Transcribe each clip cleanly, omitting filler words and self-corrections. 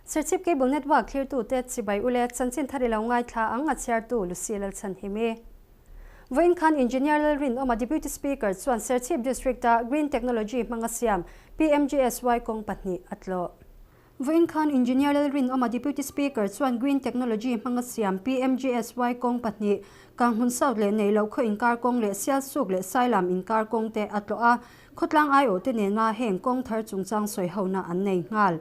Serchhip Cable Network thlirtute chibai ule chanchin thar i lo ngaithla ang a chhiartu Lucy Lalchhanhimi. Vawiin khan Engineer Lalrinawma Deputy Speaker chuan Serchhip District-a Green Technology hmanga siam PMGSY kawng pahnih a tlawh. Vawiin khan Engineer Lalrinawma Deputy Speaker chuan Green Technology hmanga siam PMGSY kawng pahnih Kanghmun South leh Neihloh khaw inkar kawng leh Sialsuk leh Sailam inkar kawng te a tlawh a, khawtlang aiawhte nena heng kawng thar chungchang sawihona an nei nghal.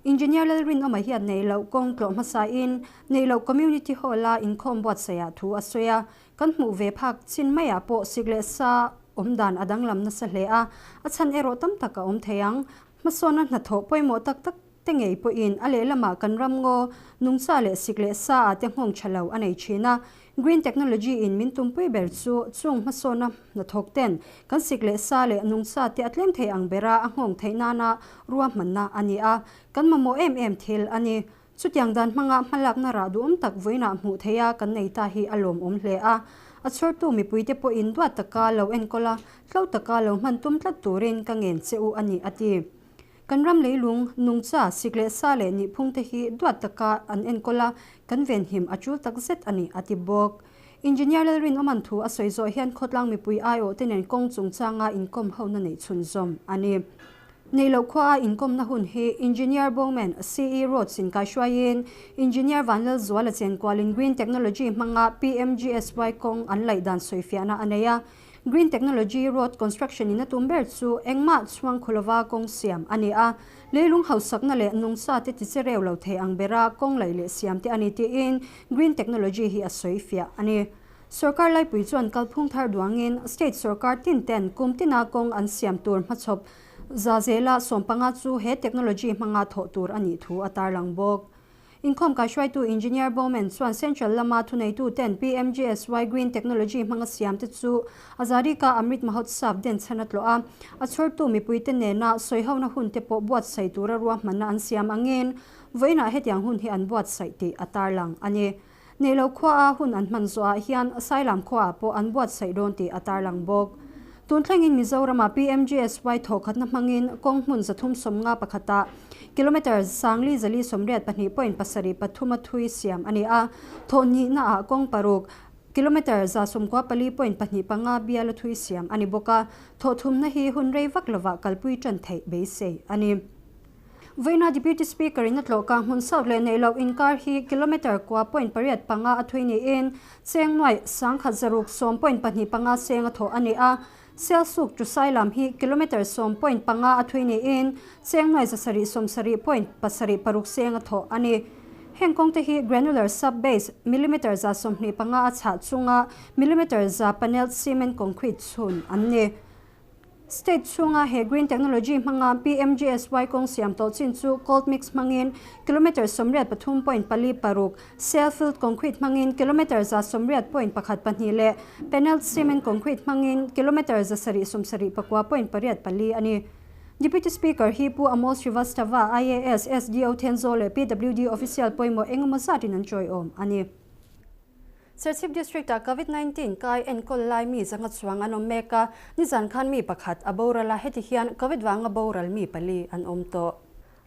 Engineer Lalrinawma hian Neihloh kawng tlawh hmasain Neihloh Community Hall-a inkhawm buatsaihah thu a sawi a, kan hmuh ve phak chin maiah pawh sik leh sa awm dan a danglam nasa hle a, a chhan erawh tam tak a awm thei ang. Hmasawna hnathawh pawimawh tak tak te ngei pawhin a lehlamah kan ram ngaw, nungcha leh sik leh sa ah te nghawng tha lo a nei thin a. Green technology in min tumpui ber chu chung hmasawna hnathawk ten kan sik leh sa leh nungcha te a tlem thei ang bera a nghawng theih nana ruahmanna a ni a, kan mamawh em em thil a ni. Chutiang dan hmanga hmalakna rah duhawm tak vawiinah hmuh theih a kan nei ta hi a lawmawm hle a. A chhawrtu mipuite pawhin duat taka lo enkawl a, tlo taka lo hman tum tlat turin ka ngen che u a ni, a ti. Kan ram leilung, nungcha, sik leh sa leh nihphung te hi duat taka an enkawl a, kan venhim a tul tak zet a ni, a ti bawk. Engineer Lalrinawman thu a sawi zawh hian khawtlang mipui aiawh te nen kawng chungchanga inkawm hona neih chhunzawm a ni. Neih loh khua a inkawmna hun hi Engineer Bowman, CE Roads in kaihruaiin Engineer Vanlalzuala chenkualin Green Technology hmanga PMGSY kawng an laih dan sawifiahna a nei a. Green Technology Road Construction in a tum ber chu engmah chhuang khu lova kawng siam a ni a, leilung hausakna leh nungcha te tiche reu lo thei ang bera kawng laih leh siam te a ni tiin Green Technology hi a sawi fiah a ni. Sorkar laipui chuan kalphung thar duangin State sorkar tin ten kum tina kawng an siam tur hmachhawp za zela 15 chu he technology hmanga thawh tur a nih thu a tarlang bawk. Inkhawm kaihruaitu Engineer Bowman chuan Central lama thuneitu ten PMGSY Green Technology hmanga siam te chu Azadi Ka Amrit Mahotsav den chhan a tlawh a, a chhawrtu mipuite nena sawihona hun te pawh buatsaih tura ruahmanna an siam angin vawiinah hetiang hun hi an buatsaih tih a tarlang a ni. Neihloh khuaa hun an hman zawhah hian Sailam khuaah pawh an buatsaih dawn tih a tarlang bawk. Tun thlengin Mizorama PMGSY thawhkhatna hmangin kawng hmun 351 ah kilometre 4482.73 a thui siam a ni a, thawhhnihna ah kawng paruk kilometre 94.25 bial a thui siam a ni bawk a, thawhthumna hi hun rei vak lovah kalpui tan theih beisei a ni. Vawiina Deputy Speaker in a tlawh kang hmun South leh neih loh inkar hi kilometre 9.85 a thui niin cheng nuaih 1610.25 seng a thawh a ni a. Sialsuk to Sailam hi kilometre 10.5 a thui niin cheng nuaih 770.76 seng a thawh a ni. Heng kawng te hi granular sub base millimetre 125 a chhah chunga millimetre 100 panelled cement concrete chhun an ni. State chhunga he Green Technology hmanga PMGSY kawng siam tawh chin chu cold mix hmangin kilometre 83.46, cell filled concrete hmangin kilometre 180.12 leh panelled cement concrete hmangin kilometre 779.84 a ni. Deputy Speaker hi Pu Amol Srivastava, IAS, SDO Thenzawl leh PWD official pawimawh engemaw zatin an chawiawm a ni. Serchhip District-ah Covid 19 kai enkawl lai mi zanga chuang an awm mek a, nizan khan mi pakhat a boral a, heti hian Covid vanga boral mi pali an awm tawh.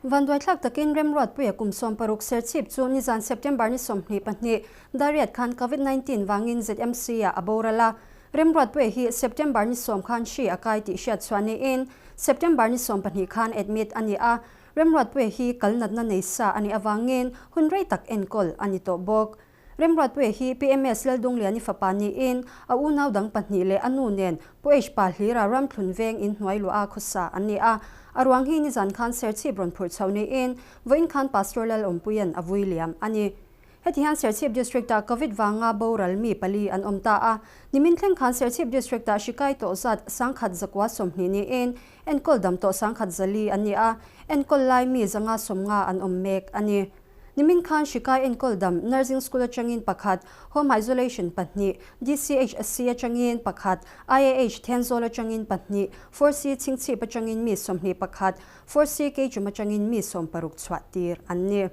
Vanduaithlak takin Remruatpuia kum 16 Serchhip chu nizan September ni 22 Dariat khan Covid 19 vangin ZMC-ah a boral a, Remruatpuia hi September ni 10 khan hri a kai tih hriat chhuah niin September ni 12 khan admit a ni a, Remruatpuia hi kal natna nei sa a nih avangin hun rei tak enkawl a ni tawh bawk. Remruatpuia hi PMS Laldungliani fapa niin a unau dang pahnih leh a nu nen Pu H Pa Hlira Ramthlun veng in hnuai luah a khawsa an ni a. A ruang hi nizan khan Serchhip rawn phurh chho niin vawiin khan Pastor Lalawmpuia'n a vui liam a ni. Heti hian Serchhip District-ah Covid vanga boral mi pali an awm ta a. Nimin thleng khan Serchhip District-ah hri kai tawh zat 1120 niin enkawl dam tawh 1100 an ni a, enkawl lai mi 190 an awm mek a ni. Nimin khan hri kai enkawl dam Nursing School atangin pakhat, Home Isolation pahnih, DCHSC atangin pakhat, IAH Thenzawl atangin pahnih, 4C Chhingchhip atangin mi 21, 4C Keichum atangin mi 60 chhuah tir an ni.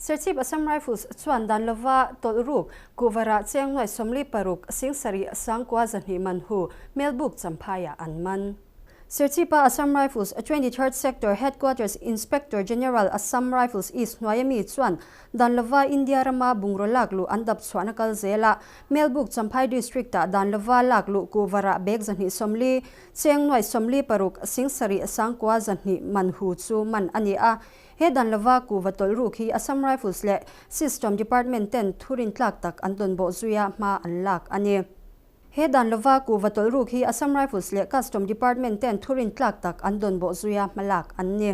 Serchhip Assam Rifles chuan dan lova tawlh ruk kuhvarah cheng nuai 46 sing sarih sangkua zahnih man hu Melbuk Champhaiah an man. Serchhipa Assam Rifles 23rd Sector Headquarters Inspector General Assam Rifles East hnuaia mi chuan dan lova India rama bungraw lak luh an dap chhuahna kal zela Melbuk Champhai District-ah dan lova lak luh kuhvarah bag 240, cheng nuai 46, 7000 sangkua 200 man hu chu man a ni a. He dan lova kuhva tawlh ruk hi Assam Rifles leh System Department ten thurin tlak tak an tawn bawh zuia hma an lak a ni. He dan lova kuhva tawlh ruk hi Assam Rifles leh Custom Department ten thurin tlak tak an dawn bawh zuia hmalak an ni.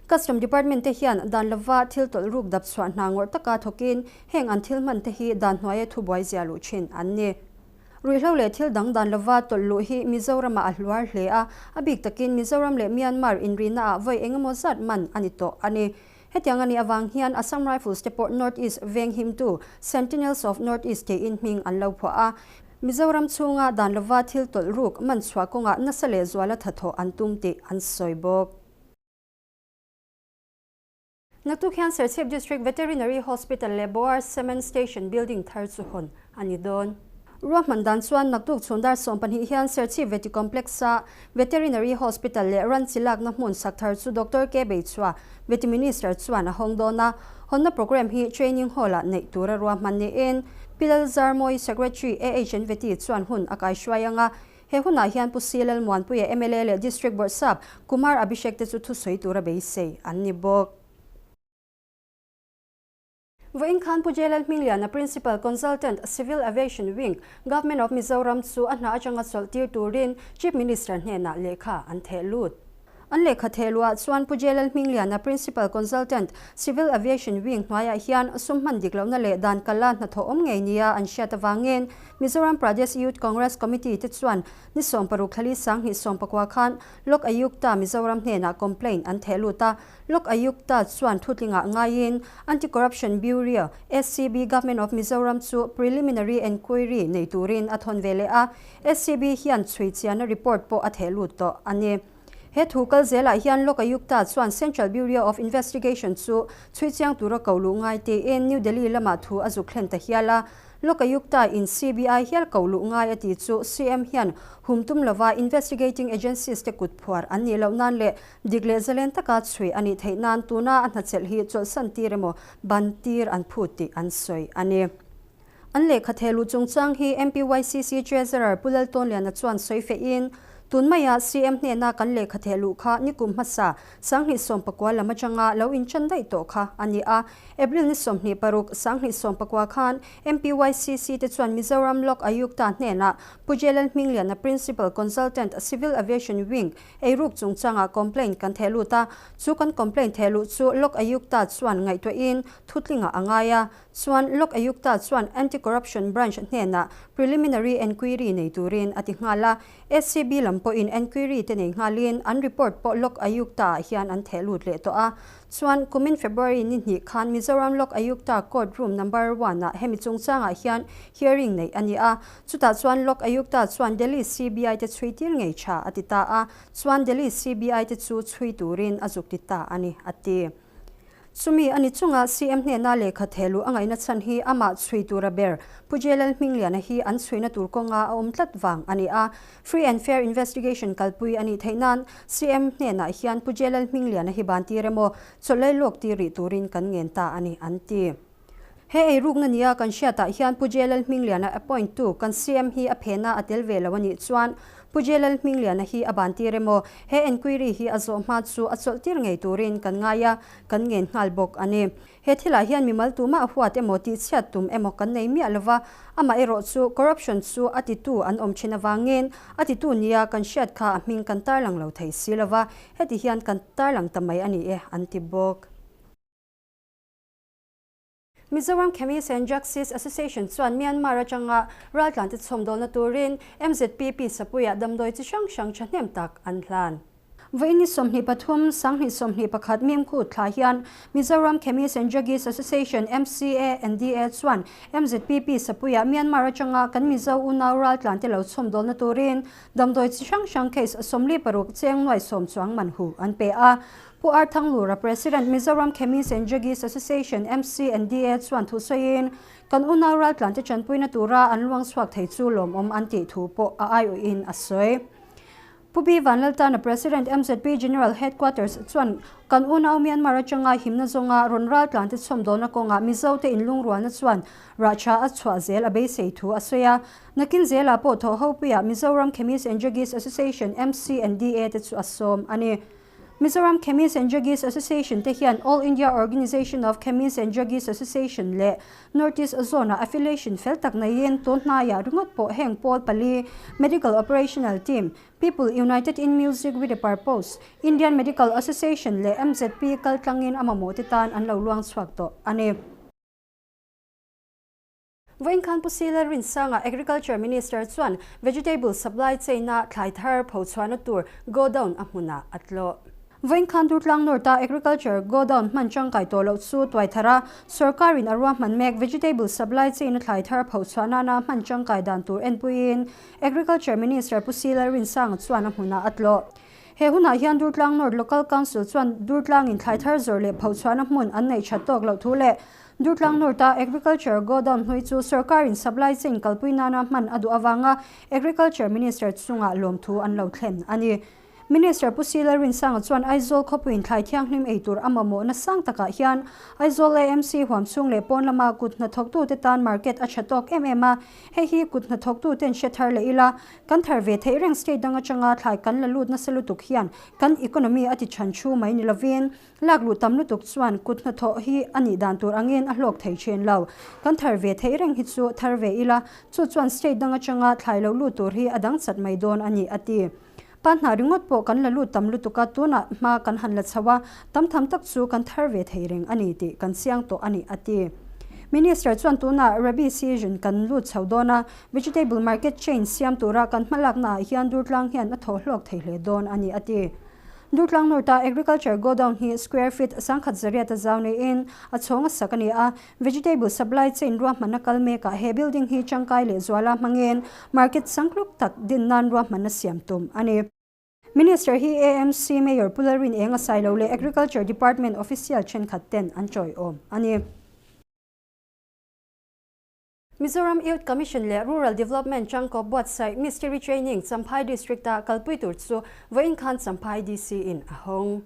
Custom Department te hian dan lova thil tawlh ruk dap chhuah hna ngawrh taka thawkin heng an thil hman te hi dan hnuaia thubuai zia luh thin an ni. Ruihhlo leh thil dang dan lova tawlh luh hi Mizoramah a hluar hle a, a bik takin Mizoram leh Myanmar inrihnaah vawi engemaw zat man a ni tawh a ni. Hetiang a nih avang hian Assam Rifles te pawh North East veng himtu Sentinels of North East tiin hming an lo phuah a. Mizoram chhunga dan lova thil tawlh ruk man chhuah kawngah nasa leh zuala thathawh an tum tih an sawi bawk. Naktuk hian Serchhip District Veterinary Hospital leh Boar Cement Station building thar chu hawn a ni dawn. Ruahman dan chuan naktuk chhun dar 12 hian Serchhip Veti Complex-a Veterinary Hospital leh ran chi lakna hmun sak thar chu Doctor K Beichhua, Veti Minister chuan a hawng dawn a. Hawnna programme hi Training Hall-ah neih tura ruahman niin Pi Lalzarmawi, Secretary AHN Veti chuan hun a kaihruai ang a. He hunah hian Pu C Lalmuanpuia mla leh District Bawrhsap Kumar Abhishek te chu thusawi tura beisei an ni bawk. Vawiin khan Pu J Lalhmingliana Principal Consultant, Civil Aviation Wing, Government of Mizoram chu a hna atanga chawlh tir turin Chief Minister hnenah lehkha an theh lut. An lehkha theh luah chuan Pu J Lalhmingliana Principal Consultant, Civil Aviation Wing hnuaiah hian sum hman dik lohna leh dan kala hnathawh awm ngei nia an hriat avangin Mizoram Pradesh Youth Congress Committee te chuan ni 60 thlali 2019 khan Lok Ayukta Mizoram hnenah complaint an theh lut a. Lok Ayukta chuan thutlingah ngaiin Anti-Corruption Bureau, ACB, Government of Mizoram chu preliminary enquiry nei turin a thawn ve leh a. ACB hian chhui chianna report pawh a theh lut tawh a ni. He thu kal zelah hian Lok Ayukta chuan Central Bureau of Investigation chu chhui chiang tura ko luh ngai tiin New Delhi lamah thu a zuk thlen ta hial a. Lok Ayukta in CBI hial ko luh ngai a ti chu CM hian hum tum lova investigating agencies te kut phuar an nih loh nan leh Dik leh zalen taka chhui a nih theih nan tuna a hnachelh hi chawlhsan tir emaw ban tir an phut tih an sawi a ni. An lehkha theh luh chungchang hi MPYCC Treasurer Pu Laltawnliana chuan sawi fehin, Tun maia CM hnena kan lehkha theh luh kha nikum hmasa 2019 lam atanga lo inchan daih tawh kha a ni a. April ni 26, 2019 khan MPYCC te chuan Mizoram Lok Ayukta hnenah Pu J Lalhmingliana Principal Consultant Civil Aviation Wing Eiruk chungchangah complaint kan theh lut a, chu kan complaint theh luh chu Lok Ayukta chuan ngaihtuahin thutlingah a ngai a, chuan Lok Ayukta chuan Anti-Corruption Branch hnenah preliminary enquiry nei turin a ti nghal a, ACB lam pawhin enquiry te nei nghalin an report pawh Lok Ayukta ah hian an theh lut leh tawh a, chuan kumin February ni hnih khan Mizoram Lok Ayukta Court Room Number One ah hemi chungchangah hian hearing neih a ni a. Chutah chuan Lok Ayukta chuan Delhi CBI te chhui tir ngei tha a ti ta a, chuan Delhi CBI te chu chhui turin a zuk ti ta a ni, a ti. Chumi a ni chunga CM hnena lehkha theh luh a ngaihna chhan hi amah chhui tura ber Pu J Lalhmingliana hi an chhuina tur kawnga a awm tlat vang a ni a. Free and Fair Investigation kalpui a nih theih nan CM hnenah hian Pu J Lalhmingliana hi ban tir emaw chawlh lawk tir rih turin kan ngen ta a ni, an ti. He eirukna nia kan hriatah hian Pu J Lalhmingliana appoint tu kan CM hi a phena a tel ve lo a nih chuan Pu J Lalhmingliana hi a ban tir emaw he enquiry hi a zawh hma chu a chawlh tir ngei turin kan ngai a, kan ngen nghal bawk a ni. He thilah hian mimal tumah a huat emaw tihchhiat tum emaw kan nei miah lova, amah erawh chu corruption chu a titu an awm thin avangin a titu nia kan hriat kha a hming kan tarlang lo thei si lova, heti hian kan tarlang ta mai a ni e, an ti bawk. Mizoram Chemists and Druggist Association chuan Myanmar atanga raltlante chhawmdawlna turin MZPP Sapuiah damdawi chi hrang hrang thahnem tak an hlan. Vawiin ni 23, 2021 Mimkut thla hian Mizoram Chemists and Druggist Association, MCA and DA, chuan MZPP Sapuiah Myanmar atanga kan Mizo unau raltlante lo chhawmdawlna turin damdawi chi hrang hrang case 46 cheng nuai 10 chuang man hu an pe a. Pu R Thanglura, President, Mizoram Chemists and Druggists Association, MC and DA, chuan thu sawiin, Kan unau raltlante tanpuina tura an luang chhuak thei chu lawmawm an tih thu pawh a aiawhin a sawi. Pu B Vanlaltana President MZP General Headquarters chuan kan unau Myanmar atanga himna zawnga rawn raltlan te chhawmdawlna kawngah Mizo te inlungrualna chuan rah tha a chhuah zel a beisei thu a sawi a. Nakin zelah pawh thawhhopuiah Mizoram Chemist and Druggist Association, MCNDA, te chu a sawm a ni. Mizoram Chemist and Druggist Association te hian All India Organisation of Chemist and Druggist Association leh North East Zone-ah affiliation fel tak neiin tun hnaiah ringawt pawh heng pawl pali Medical Operational Team, People United in Music with a Purpose, Indian Medical Association leh MZP kal tlangin a mamawh te tan an lo luang chhuak tawh a ni. Vawiin khan Pu Sila Rinsanga Agriculture Minister chuan Vegetable Supply Chain-a thlai thar pho chhuahna tur godown a hmunah a tlawh. Vawiin khan Durtlang North-a Agriculture godown hman tangkai tawh loh chu tuai thar a, sawrkarin a ruahman mek Vegetable Supply Chain-a thlai thar pho chhuah nana hman tangkai dan tur enpuiin Agriculture Minister Pu Sila Rinsanga chuan a hmunah a tlawh. He hunah hian Durtlang North Local Council chuan Durtlangin thlai thar zawrh leh pho chhuahna hmun an neih that tawk loh thu leh Durtlang North-a Agriculture Godown hnui chu sawrkarin supply chain kalpui nana hman a duh avanga Agriculture Minister chungah lawmthu an lo thlen a ni. Minister Pu Sila Rinsanga chuan Aizawl khawpuiin thlai thianghlim ei tur a mamawhna sang takah hian Aizawl AMC huam chhung leh pawn lama kut hnathawktute tan market a tha tawk em em a, hei hi kut hnathawktuten hre thar leh ila kan thar ve theih reng state dang atanga thlai kan la lut nasa lutuk hian kan economy a ti chhan thu mai ni lovin Lak luh tam lutuk chuan kut hnathawh hi a nih dan tur angin a hlawk thei thin lo. Kan thar ve theih reng hi chu thar ve ila, chu chuan state dang atanga thlai lo lut tur hi a dang chat mai dawn a ni, a ti. Pa hna ringawt pawh kan la lut tam lutuk a, tunah hma kan han la chho a, tam tham tak chu kan thar ve thei reng a ni tih kan chiang tawh a ni, a ti. Minister chuan tunah Rabi season kan lut chho dawn a, vegetable market chain siam tura kan hmalaknaah hian Durtlang hian a thaw hlawk thei hle dawn a ni, a ti. Durtlang North-a Agriculture Godown hi square feet sangkhat zariat a zau niin a chhawng a sak a ni a, vegetable supply chain ruahmanna kal mekah he building hi tangkai leh zuala hmangin market sanghluk tak din nan ruahmanna siam tum a ni. Minister hi AMC Mayor Pu Lalrin Eng a sailo leh Agriculture Department official thenkhat ten an tawiawm a ni. Mizoram Youth Commission leh Rural Development Changkawp buatsaih Mystery Training Champhai District-a kalpui tur chu vawiin khan Champhai DC in a hawng.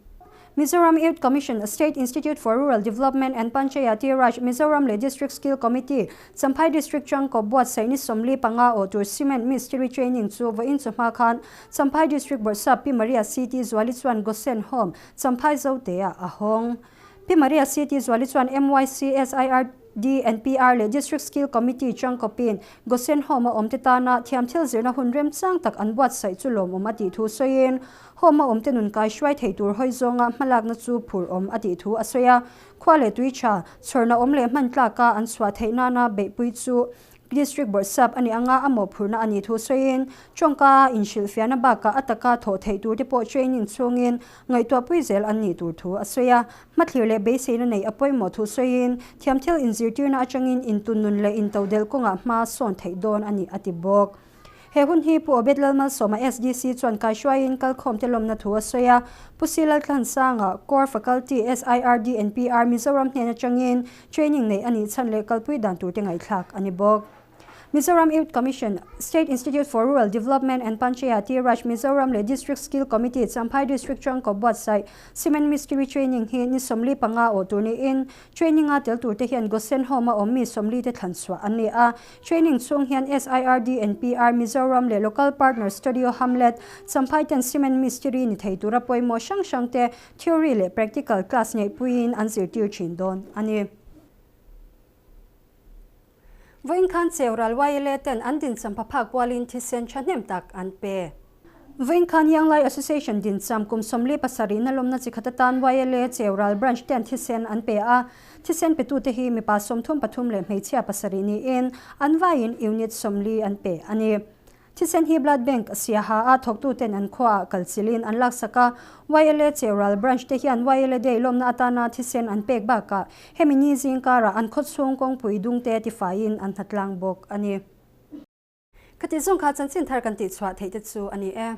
Mizoram Youth Commission, State Institute for Rural Development and Panchayati Raj Mizoram leh District Skill Committee, Champhai District Changkawp buatsaih ni 45 awh tur Cement Mystery Training chu vawiin chawhma khan Champhai District Bawrhsap Pi Maria CT Zuali chuan Gosen Home, Champhai Zote-ah a hawng. Pi Maria CT Zuali chuan MYCSIR DNPR leh District Skill Committee changkawpin Gosen Home-a awmte tana thiamthil zirna hun remchang tak an buatsaih chu lawmawm a tih thu sawiin, Home-a awmte nun kai hruai thei tur hawi zawnga hmalakna chu phur awm a tih thu a sawi a. Khua leh tui tha, chhawrna awm leh hman tlaka an chhuah theih nana beihpui chu District Bawrhsap a nih anga a mawhphurhna a nih thu sawiin, tawngka inhrilhfiahna bakah a taka thawh theih turte pawh training chhungin ngaihtuahpui zel an nih tur thu a sawi a. Hmathlir leh beiseina neih a pawimawh thu sawiin, thiamthil inzirtirna atangin intunnun leh intodelh kawngah hma sawn theih dawn a ni a ti bawk. He hun hi Pu Obed Lalmalsawma SDC chuan kaihruaiin kalkhawmte lawmna thu a sawi a, Pu Si Lalthlansanga, Core Faculty, SIRDNPR, Mizoram hnen atangin training neih a nih chhan leh kalpui dan turte ngaihthlak a ni bawk. Mizoram Youth Commission, State Institute for Rural Development and Panchayati Raj Mizoram leh District Skill Committee Champhai District Changkaw buatsaih Cement Mistiri Training hi ni 45 awh tur niin Training-a tel turte hian Gosen Home-a awm mi 40 te thlan chhuah an ni a. Training chhung hian SIRD and PR Mizoram leh Local Partner Studio Hamlet, Champhai ten Cement Mistiri ni thei tura pawimawh hrang hrang te Theory leh Practical class neihpuiin an zirtir thin dawn a ni. Vawiin khan Cheural YLA ten an dincham phaphak kualin thisen thahnem tak an pe. Vawiin khan Yanglai Association dincham kum 47 na lawmna chi khat atan YLA Cheural Branch ten thisen an pe a. Thisen petute hi mipa 33 leh hmeichhia 7 niin an vaiin unit 40 an pe a ni. Thisen hi Blood Bank Siaha a thawktuten an khuaah kalchilin an laksak a, YLA Cheural Branch te hian YLA Day lawmna atana thisen an pek bakah hemi ni zingkarah an khawchhung kawngpui dungte tifaiin an hnatlang bawk a ni. Khati zawng kha chanchin thar kan tihchhuah theih te chu a ni e.